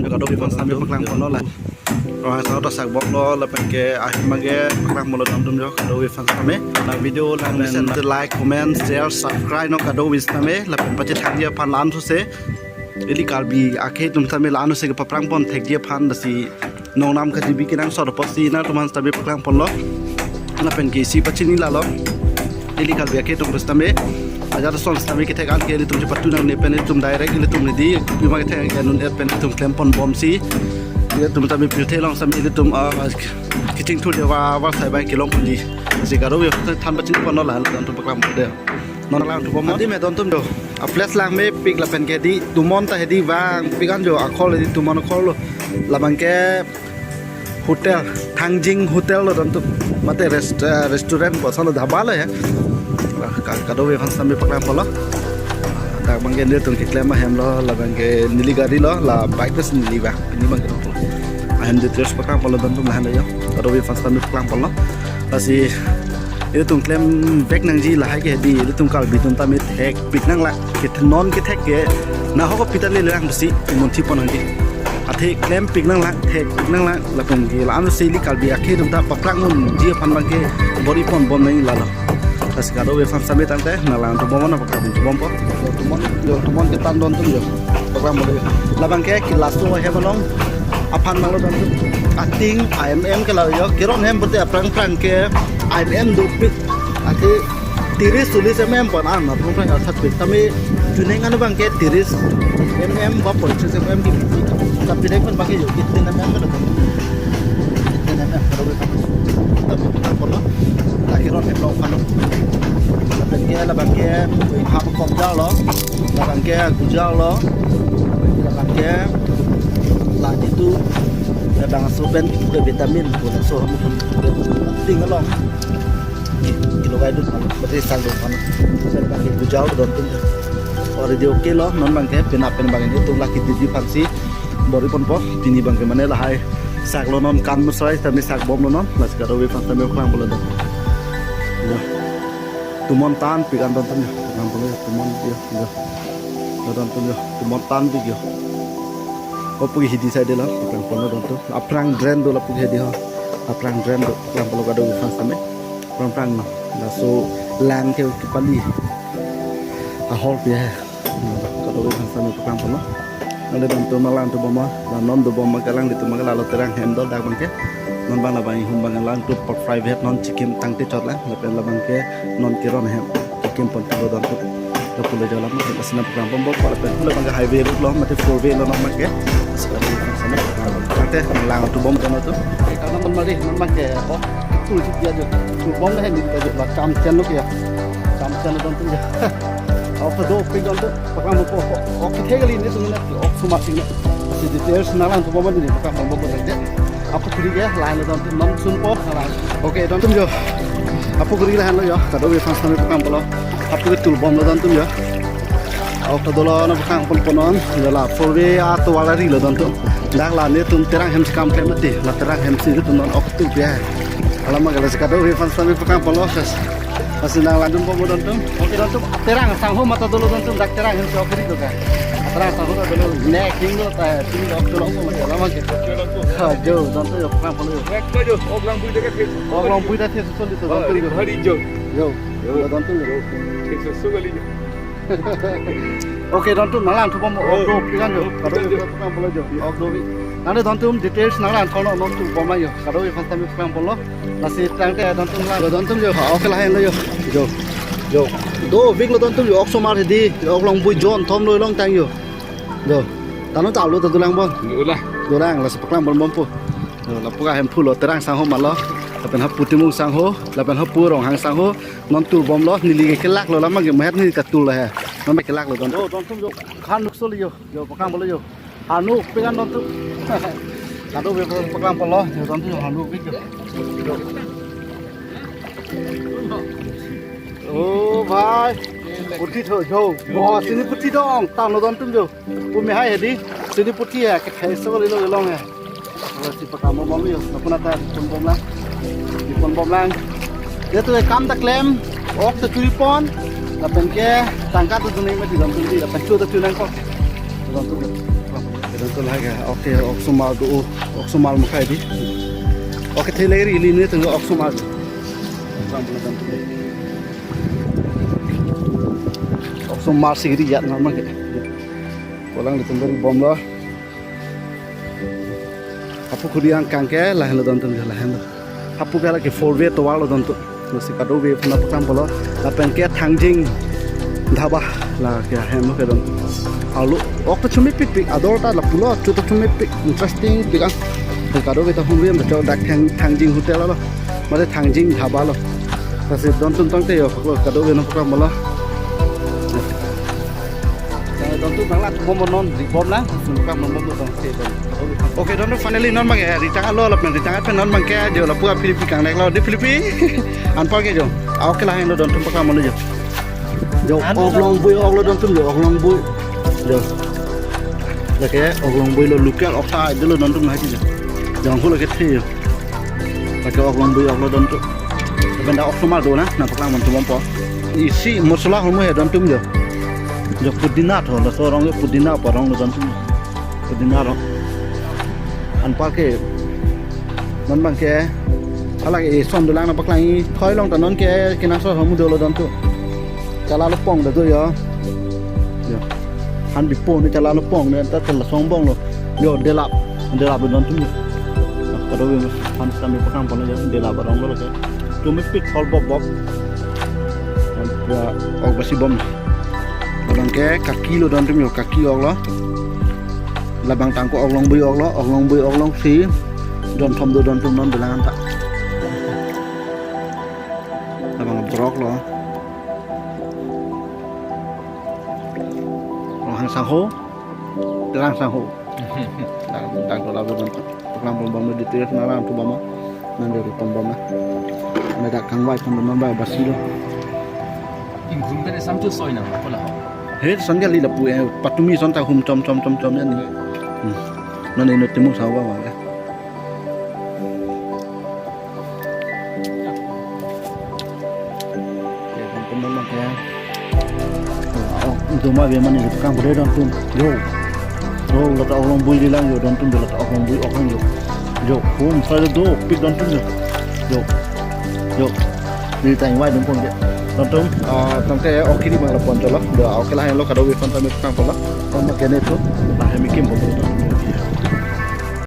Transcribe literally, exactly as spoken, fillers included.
Kadokave aphan sitame paklang ponlo la. Rohang sa ta sak bok lo lapen ke ahem abang ke paklang ponlo don atum jo kadokave aphan sitame. Na video lang mesen like, comment, share, subscribe non kadokave sitame lapen pachethangji aphan la-an thuse. Ili Karbi akhei atum sitame la-an thuse kepaphrang pon thekji aphan lasi nongnam katibi kenangsot apotsi nangtum aphan sitame paklang ponlo. Lapen ke isi pachini lalo. Ili Karbi akhei atum sitame ajat ason sitame kethek an ke ilitum chepatu nangne pen ilitum direct ilitum nidi pima kethek an ke anun-et pen ilitum klem ponbomsi ilitum sitame pirthe along sitame ilitum, ah, kachingthur de va va sai bai kelong ponji. Si kadokave than pachini ponlo la don atum paklang ponlo de. Non lang atum bom. Adi me don atum jo. A place lang mepik lapen ke di tumon ta hedi vangpik an jo akhol di tumon akhol lo. Labang ke hotel, Thangjing Hotel lo don atum. Mate rest-, eh, restaurant bosan lo dhaba lo ya. Ka-, kadokave aphan sitame paklang ponlo. Dak abang ke nelitum keklem ahem lo, labang ke neli gari lo, la bike bes neli ba, pini abang ke. Ahem details paklang ponlo don atum lahenlo jo. Kadokave aphan sitame paklang ponlo. Lasi ilitum klem vek nangji lahai ke di, ilitum Karbi atum tame thekpik nanglang, ke non kethek ke nahok pita le lang besi munthi pon nangji. Athe klempik nanglang, thekpik nanglang, lapen ke la-an si ili Karbi akhei atum ta paphrang ponji aphan abang ke bor-i ponbom nangji lalo. Lasi kadokave aphan sitame tangte nanglang atum bom na paklang ponbompo. Tumon, jo tumon ketan don atum jo. Paklang ponlo. Labang ke laso ahem along aphan nanglo don atum. Ating I M M ke la jo. Keron hem pute aphrang phrang ke I M M dopik. Athe tiris chollis M M pon an aphrang phrang arsat pik. Tame chuning an abang ke tiris M M ba ponchis M M ke biti. Tapi dek pen abang ke jo. Itin M M ke dok. Itin M M. Kadokave aphan. Tapi kita ponlo. Akhir on hem lo aphan lo. Lapen ke labang ke hap kok jalo. Labang ke guja lo. Labang ke la itu. Labang aso pen ke vitamin. Bola so ham ting along. Kilo kai dun, berarti sang dun kan. Saya pakai guja lo don atum. Ore di oke lo, non abang ke pina pen abang ilitum lake didi aphansi bor-i ponpo, pini abang ke mane lahai sak lo non kan musai, sitame sak bomlo non, lasi kadokave aphan sitame paklang ponlo don. Jo. Tumon tanpik an don atum jo, paklang ponlo jo, tumon jo, jo. Jo don atum jo, tumon tanpik jo. Opo ke hidi side lo, paklang ponlo don atum. Aphrang drain do lapu ke hidi ho. Aphrang drain do, paklang ponlo kadokave aphan sitame. Aphrang phrang laso lang ke kepali. Ahor pi he. Kadokave aphan sitame paklang ponlo. Nangli don atum nanglang atum bom ma, la non dobom ma ke alanglitum ma ke lalo Terang hem do dak abang ke. Non abang labang ihum abang alanglitum private non chikim tangte chot lang, lapen labang ke non keron hem chikim pon pulo don atum. Lapu le jalan ma ke lasi nangpaklang ponbompo lapen pulo abang ke highway road lo mate four way lo non abang ke. Sekarang ini sana. Tangte nanglang atum bom don atum. Karena non mari non abang ke, oh, tu si dia jo. Tu bom hem dia jo la cham chen lo ke ya. Cham chen lo don atum jo. Ok, kadokave don atum. Paklang ponpo, ok, ok, kethek kali nelitum na, ok, osomar si na. Si details nanglang atum bom neli paklang ponpo tangte. Apukhuri ke lahenlo don atum, non sunpo, nanglang. Oke, don atum jo. Apukhuri lahenlo jo, kadokave aphan sitame paklang ponlo. Apu ke tul bomlo don atum jo. Ok, ta dolo nangpaklang ponpo non, jo la four way atovar ari lo don atum. Dak la nelitum Terang hem si kam klem mati, la Terang hem si ilitum non ok tul pi he. Alam ma ke lasi kadokave aphan sitame paklang ponlo, ses. Lasi nanglang atum bom don atum. Oke don atum. Terang sangho mata dolo don atum dak Terang hem si ok ri do ka. Terang sangho ta dolo ne king lo ta king lo dolo ko mata lama ke. Ha jo don atum jo paklang ponlo jo. Ekta jo ok Langbui dekat ke. Ok Langbui ta the susun di to don atum jo. Hari jo. Jo. Jo don atum jo. Thik susun kali jo. Oke don atum nanglang atum bom ok do pi an jo. Kadokave aphan sitame paklang ponlo jo. Ok do pi. Nangli don atum details nanglang atum non tul bom jo. Kadokave aphan sitame paklang ponlo. Lasi tangte don atum la, don atum jo, ha, ok lahenlo jo. Jo. Jo. Dovik lo don atum jo, ok osomar hedi, ok Langbui jon thom lo long tang jo. Jo. Tanu ta lo ta dolang bom. Dolang. Dolang, lasi paklang ponbompo. Jo, lapu ke ahemphu lo Terang sangho malo. Lapen hapu Timung sangho, lapen hapu Ronghang sangho. Non tul bomlo, neli ke kelak lo lama ke mehet neli ta tul lo he. Non kelak lo don. Jo, don atum jo. Khan nuk so li jo. Jo, paklang ponlo jo. Anu, pegan don atum. Kadokave paklang ponlo, jo don atum anu pik jo. Oh, bhai. Puthi tho, jo. Oh, sini puthi dong, tanglo don atum jo. Pu me hai hedi, sini puthi hai, kethai so li lo long hai. Lasi paklang ponbom jo, lapu nata ponbom lang. Di ponbom lang. Dia tu kam ta klem, ok ta tui pon, lapen ke tangka tu tuni mati don atum di, lapen chu ta chu nangkok. Don atum. Dontum lahai ke, okay, oksomar do, oksomar makai di. Okay, thele ri ili ne tengok oksomar. Oksomar si ri yat normal ke. Kolang litum beri bomlo. Hapu khuri angkang ke lahenlo dontum, lahenlo. Hapu ke lake four way tovar lo dontum. Lasi kadokave aphan nangpaklang polo. Lapen ke Thangjing Dhaba lake ahem ke dontum. Arlo ok ta chomepikpik, ador ta lapulo, chu ta chomepik, interesting pik an. Kadokave ta hum riam ta chok dak Thang, Thangjing Hotel lo. Mate Thangjing Dhaba lo. Lasi dontum tangte yo, paklo, kadokave nangpaklang polo. Dontum bang la bom non, ri bom la, nangpaklang bom bom tangte. Okay, dontum finally non bang ya, ritang alo lapen ritang pen non bang ke, jo lapu a Philippi kangnek lo, di Philippi. Anpar ke jo. Ah, okay, lahenlo dontum paklang molo jo. Jo, Anu oklong bui, oklo dontum jo, oklong bui. Jo. Lake oklong bui lo, local ok ta dolo dontum lahai jo. Janghu lake the jo. Lake oklong bui, oklo dontum. Benda oksomar do na, nangpaklang montum bompo. Isi mosola hormu he dontum jo. Jo pudina tho, laso arong jo pudina pu arong lo dontum. Pudina arong. Anpar ke non bang ke hala ke eson dolang nangpaklang, thoi along ta non ke kenangsot hormu dolo dontum. Chala lopong ta do jo. Jo. Han bipo ne chala lopong ne ta chala songbong lo. Jo, delap. Delap lo dontum jo. Kadokave aphan sitame paklang pon jo. Delap arong lo ke. Chomepik thol bop bop. Pura ok basi bom. Labang ke kaki lo dontum jo, kaki ok lo. Labang tangko oklong bui ok lo, oklong bui oklong si. Don thom do dontum non bilang anta. Labang borok lo. Rohang sangho. Terang sangho. Tang, tang to labu nang. Paklang bom bom di tes na lang to bom. Nang dari pom bom na. Nang dak kangvai pon bom ba basi lo. Inghum pen esam tu soi nang, apa lah? He, son kali lapu, eh, patumi son ta hum chom chom chom chom ya ni. Hmm. Nang ino timung sawa ma ya. Oke, teman-teman, ya. Oh, itu mah biar mana itu kang boleh dong tuh. Yo. Oh, lata oklong bui di lang yo, dong tuh lata oklong bui oklong yo. Yo, hum, saya do, pik dong tuh yo. Yo. Yo. Di tang wai dong pun ya. Dong tuh, ah, tangte, oh, kiri bang la pon cholo. Do, okay lah, lo kadokave aphan tame kang pon lo. Tama kene tuh, lah, hemi kim pon.